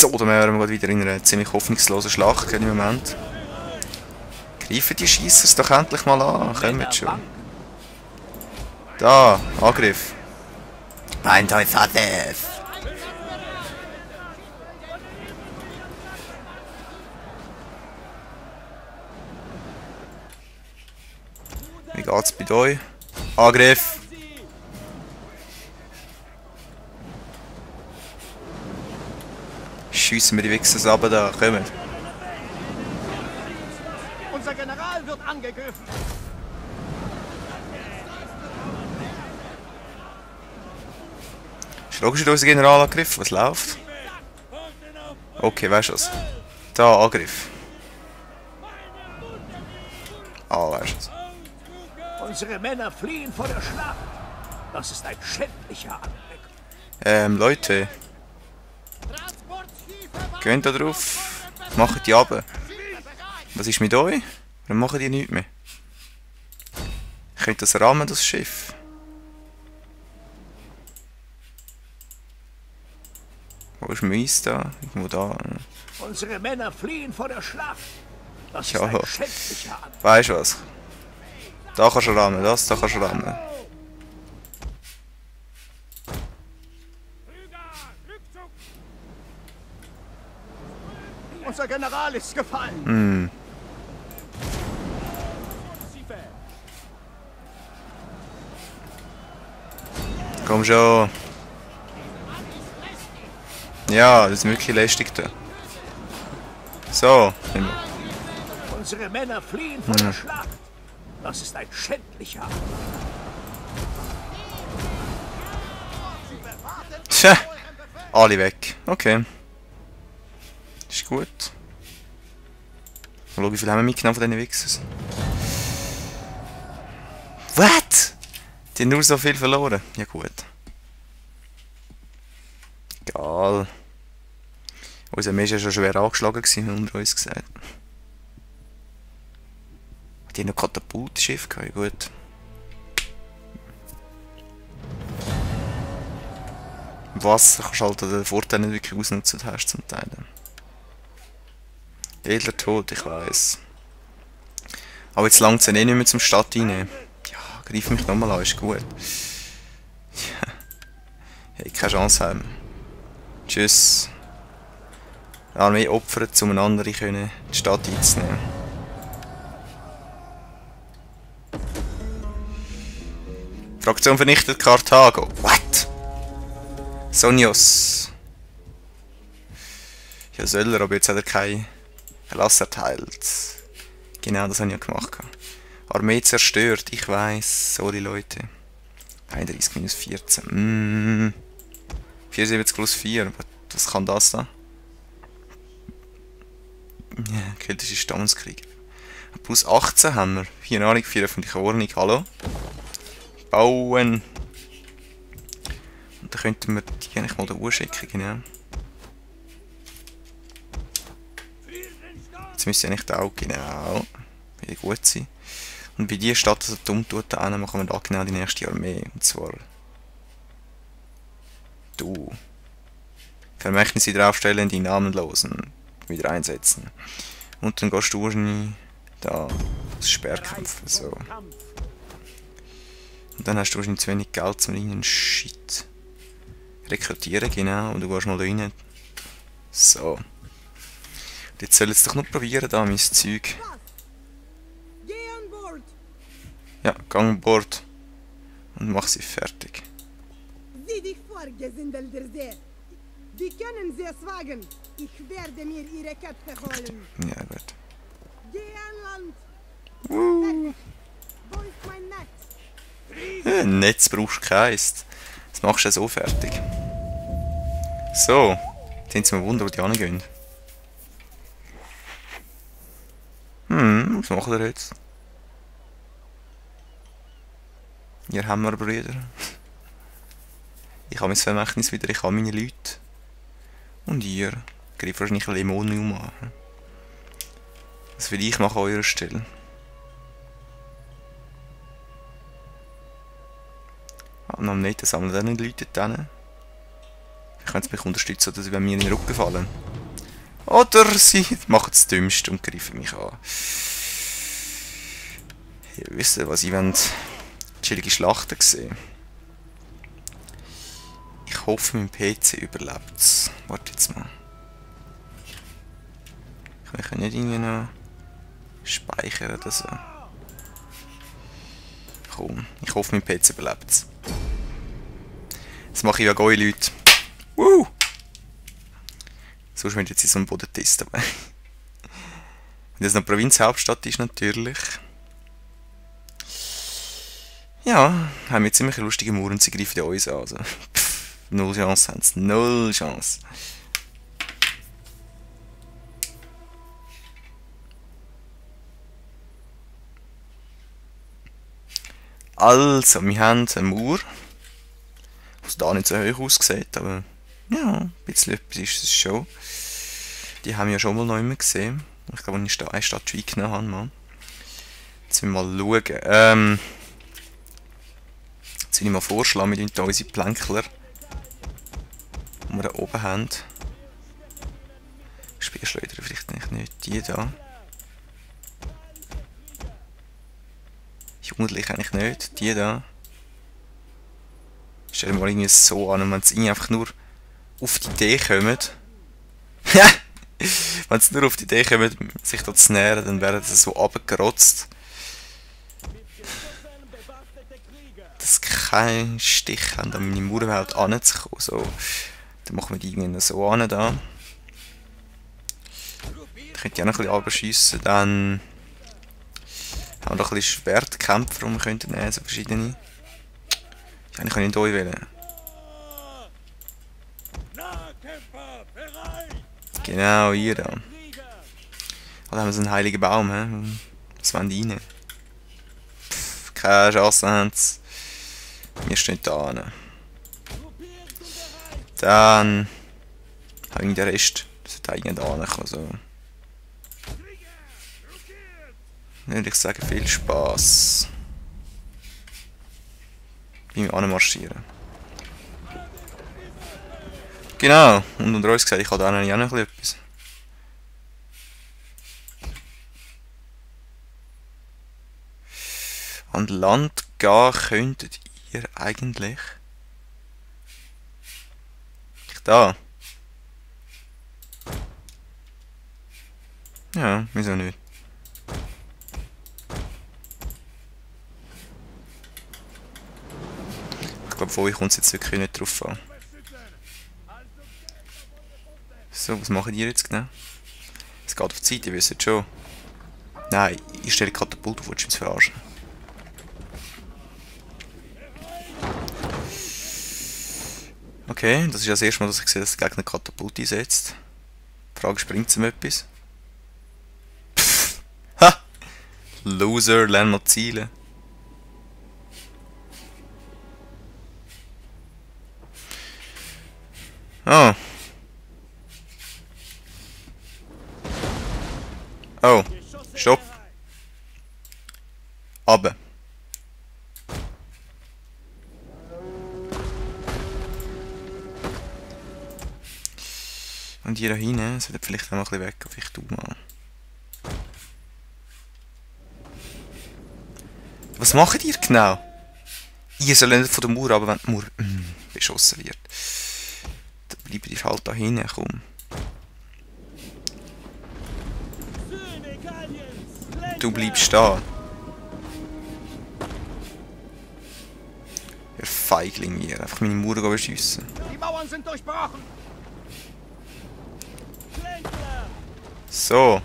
So, dann wären wir gerade wieder in einer ziemlich hoffnungslosen Schlacht im Moment. Greifen die Scheissers doch endlich mal an. Kommt schon. Da, Angriff. Meint euch Adef. Wie geht's bei euch? Angriff! Schiessen wir die Wichser runter da, kommen. Unser General wird angegriffen. Ist logisch, dass unser General angegriffen. Was läuft? Okay, weißt du was? Da, Angriff. Ah, weißt du was? Unsere Männer fliehen vor der Schlacht. Das ist ein schändlicher Anblick. Leute. Geht da drauf. Macht die runter. Was ist mit euch? Warum machen die nichts mehr? Könnt das rammen, das Schiff? Wo ist meins da? Irgendwo da. Unsere Männer fliehen vor der Schlacht. Das ist Ja. ein schändlicher Anblick. Weißt du was? Da kannst du rammen, da kannst du rammen. Unser General ist gefallen. Hm. Komm schon. Ja, das ist wirklich lästig da. So. Unsere Männer fliehen vor der Schlacht. Das ist ein schändlicher Anblick. Tja. Alle weg. Okay. Ist gut. Mal schauen, wie viel haben wir mitgenommen von diesen Wichsers. Was? Die haben nur so viel verloren. Ja gut. Egal. Unser Mensch war schon schwer angeschlagen gewesen, unter uns gesagt. Die haben noch Katapultschiff gehabt, ja gut. Wasser kannst du halt den Vorteil nicht wirklich ausnutzen, hast zum Teil. Edler Tod, ich weiss. Aber jetzt langt es ja eh nicht mehr zum Stadt rein. Ja, greif mich nochmal an, ist gut. Ja. Hey, keine Chance haben. Tschüss. Die Armee opfert, um eine andere können, die Stadt einzunehmen. Fraktion vernichtet Karthago. What? Sonios. Ja, soll er, aber jetzt hat er keinen Erlass erteilt. Genau, das habe ich ja gemacht. Armee zerstört, ich weiss. Sorry, Leute. 31 minus 14. 74 plus 4. Was kann das da? Ja, keltische Stammeskrieg. Plus 18 haben wir. Hier Ahnung für öffentliche Ordnung. Hallo? Bauen. Und dann könnten wir die eigentlich mal da schicken, genau. Jetzt müsste eigentlich da auch genau wieder gut sein. Und bei dieser Stadt, die dumm tut, da machen wir da genau die nächste Armee. Und zwar du. Vermächtnis wieder aufstellen, die Namenlosen wieder einsetzen. Und dann gehst du wahrscheinlich da das Sperrkämpfen. So. Und dann hast du wahrscheinlich zu wenig Geld zum reinen Shit rekrutieren, genau. Und du gehst mal da rein. So. Und jetzt soll jetzt doch noch probieren, da mein Zeug. Ja, gang an Bord. Und mach sie fertig. Sieh dich vor, Gesindel der See. Wie können Sie es wagen? Ich werde mir Ihre Köpfe holen. Ja, gut. Geh an Land. Wo ist mein Netz? Netz brauchst du keins. Das machst du ja so fertig. So. Jetzt sind sie mir Wunder, wo die angehen. Was macht ihr jetzt? Ihr Hammerbrüder. Ich habe mein Vermächtnis wieder, ich habe meine Leute. Und ihr greift wahrscheinlich ein Lemonium an. Das will ich machen an eurer Stelle. Und am Netten sammeln dann die Leute dann. Ihr könnt mich unterstützen, dass sie bei mir in den Rücken fallen. Oder sie machen das Dümmste und greifen mich an. Ihr wisst, was ich will. Chillige Schlachten sehen. Ich hoffe, mein PC überlebt es. Warte jetzt mal. Ich kann nicht irgendwie noch speichern oder so. Komm, ich hoffe, mein PC überlebt es. Das mache ich ja geile Leute. Woo! Sonst wird jetzt in so einem Bodentest dabei. Wenn das noch Provinzhauptstadt ist, natürlich. Ja, haben wir ziemlich lustige Mauern und sie greifen uns an. Also, null Chance haben sie. Null Chance. Also, wir haben eine Mauer. Was da nicht so hoch aussieht, aber ja, ein bisschen etwas ist es schon. Die haben wir ja schon mal noch immer gesehen. Ich glaube, als ich eine Statue eingenommen habe. Mal. Jetzt müssen wir mal schauen. Jetzt will ich mal vorschlagen, mit unseren Plänkler, die wir da oben haben. Speerschleuder vielleicht nicht. Die da. Jugendlich eigentlich nicht. Die da. Stell dir mal irgendwie so an, wenn sie einfach nur auf die Idee kommen. Wenn sie nur auf die Idee kommen, sich da zu nähern, dann werden sie so runtergerotzt. Dass sie keinen Stich haben, an meine Mauerwelt ranzukommen. So. Dann machen wir die irgendwie so an. Da. Ich könnte ja noch ein bisschen runterschiessen. Dann haben wir noch ein bisschen Schwertkämpfer, die wir könnten nehmen, so verschiedene. Ja, ich kann nicht euch wählen. Genau, hier da. Da haben wir so einen heiligen Baum, hä? Was wollen die rein? Pff, keine Chance haben sie. Wir stehen da an. Dann habe ich den Rest. Das sollte eigentlich da ankommen. So. Würde ich sagen, viel Spaß. Beim Anmarschieren. Genau, und unter uns gesagt, ich habe da auch noch etwas. An Land gehen könntet ihr eigentlich. Da. Ja, wieso nicht? Ich glaube, von euch kommt es jetzt wirklich nicht drauf an. So, was machen die jetzt genau? Es geht auf die Seite, ihr wisst es schon. Nein, ich stelle Katapult auf, willst du mich verarschen? Okay, das ist ja das erste Mal, dass ich sehe, dass der Gegner Katapult einsetzt. Die Frage ist, bringt es ihm etwas? Pff, ha! Loser, lern mal zielen. Oh. Oh. Stopp. Aber. Und hier da hinten sollte vielleicht auch noch ein bisschen weg, vielleicht du mal. Was macht ihr genau? Ihr sollt nicht von der Mauer runter, wenn die Mauer beschossen wird. Dann bleibt ihr halt da hinten, komm. Du bleibst da. Ihr Feigling hier, einfach meine Mauer beschiessen. Die Mauern sind durchbrochen. So.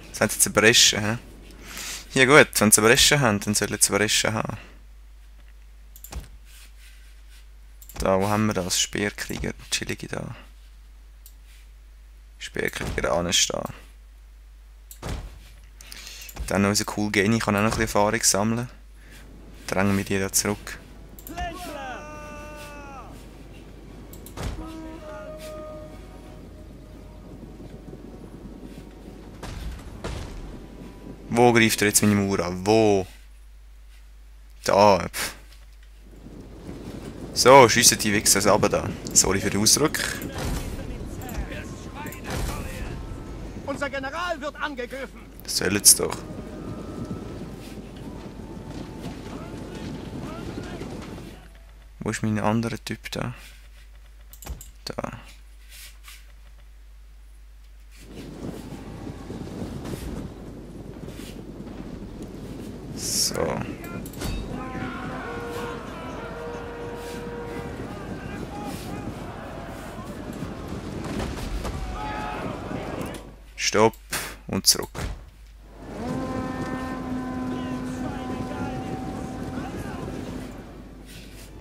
Das haben sie zerbrechen, hä? Ja gut, wenn sie zerbrechen haben, dann sollen sie zerbrechen haben. Da, wo haben wir das? Speerkrieger, chillige da. Speerkrieger anstehen. Dann unser cool Genie kann auch noch ein bisschen Erfahrung sammeln. Drängen wir die da zurück. Wo greift er jetzt meine Mauer an? Wo? Da. So, schiessen die Wichser runter da. Sorry für den Ausdruck. Unser General wird angegriffen. Das sollen sie doch. Wo ist mein anderer Typ da? Da. So. Stopp und zurück.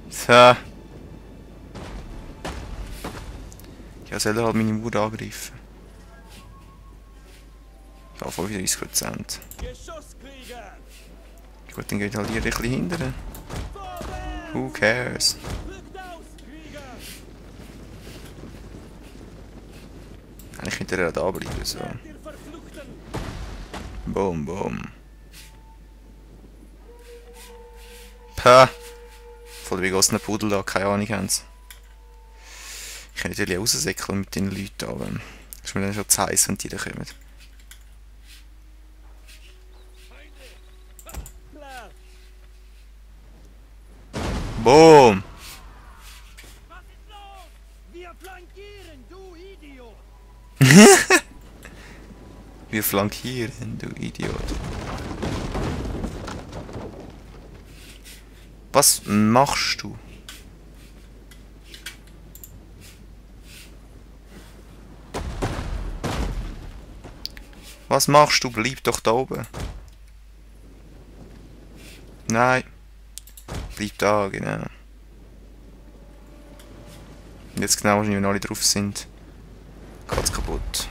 So. Ja, soll er halt meine Mauer angreifen. Ja, 35%. Gut, dann geht halt hier ein bisschen hinterher. Who cares? Eigentlich könnte er da bleiben, so. Boom, boom. Pah! Voll wie gossene Pudel da, keine Ahnung haben sie. Ich kann natürlich raussäckeln mit den Leuten, aber ist mir dann schon zu heiß, wenn die da kommen. Boom! Was ist los? Wir flankieren, du Idiot. Wir flankieren, du Idiot. Was machst du? Was machst du? Bleib doch da oben. Nein. Bleib da, genau. Und jetzt genau, wenn alle drauf sind, geht's kaputt.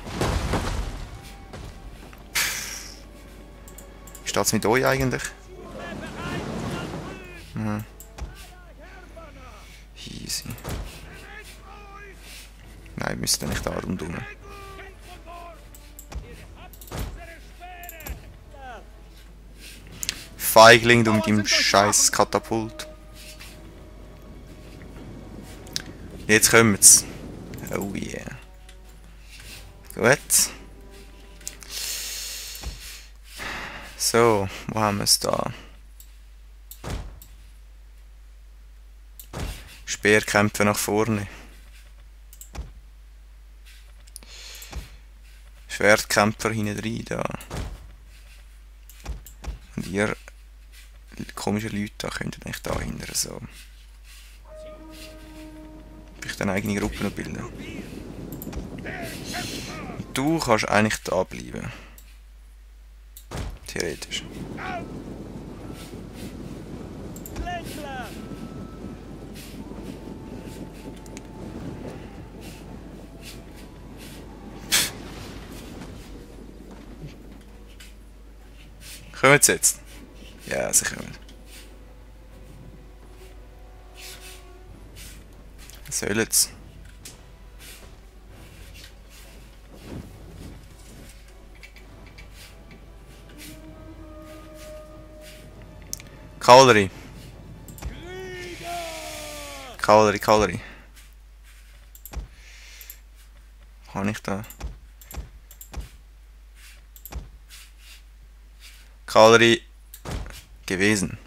Wie steht's mit euch eigentlich? Mhm. Easy. Nein, wir müssen nicht da rundum. Feigling, du mit dem scheiß Katapult. Jetzt kommt's. Oh yeah. Gut. So, wo haben wir es da? Speerkämpfe nach vorne. Schwertkämpfer hinten rein da. Und ihr komische Leute da könnten eigentlich da hinten so. Vielleicht eine eigene Gruppe noch bilden. Und du kannst eigentlich da bleiben. Theoretisch. Kommen sie jetzt? Ja, sie kommen. Was soll jetzt? Kavallerie. Kavallerie, Kavallerie. Kann ich da? Kavallerie gewesen.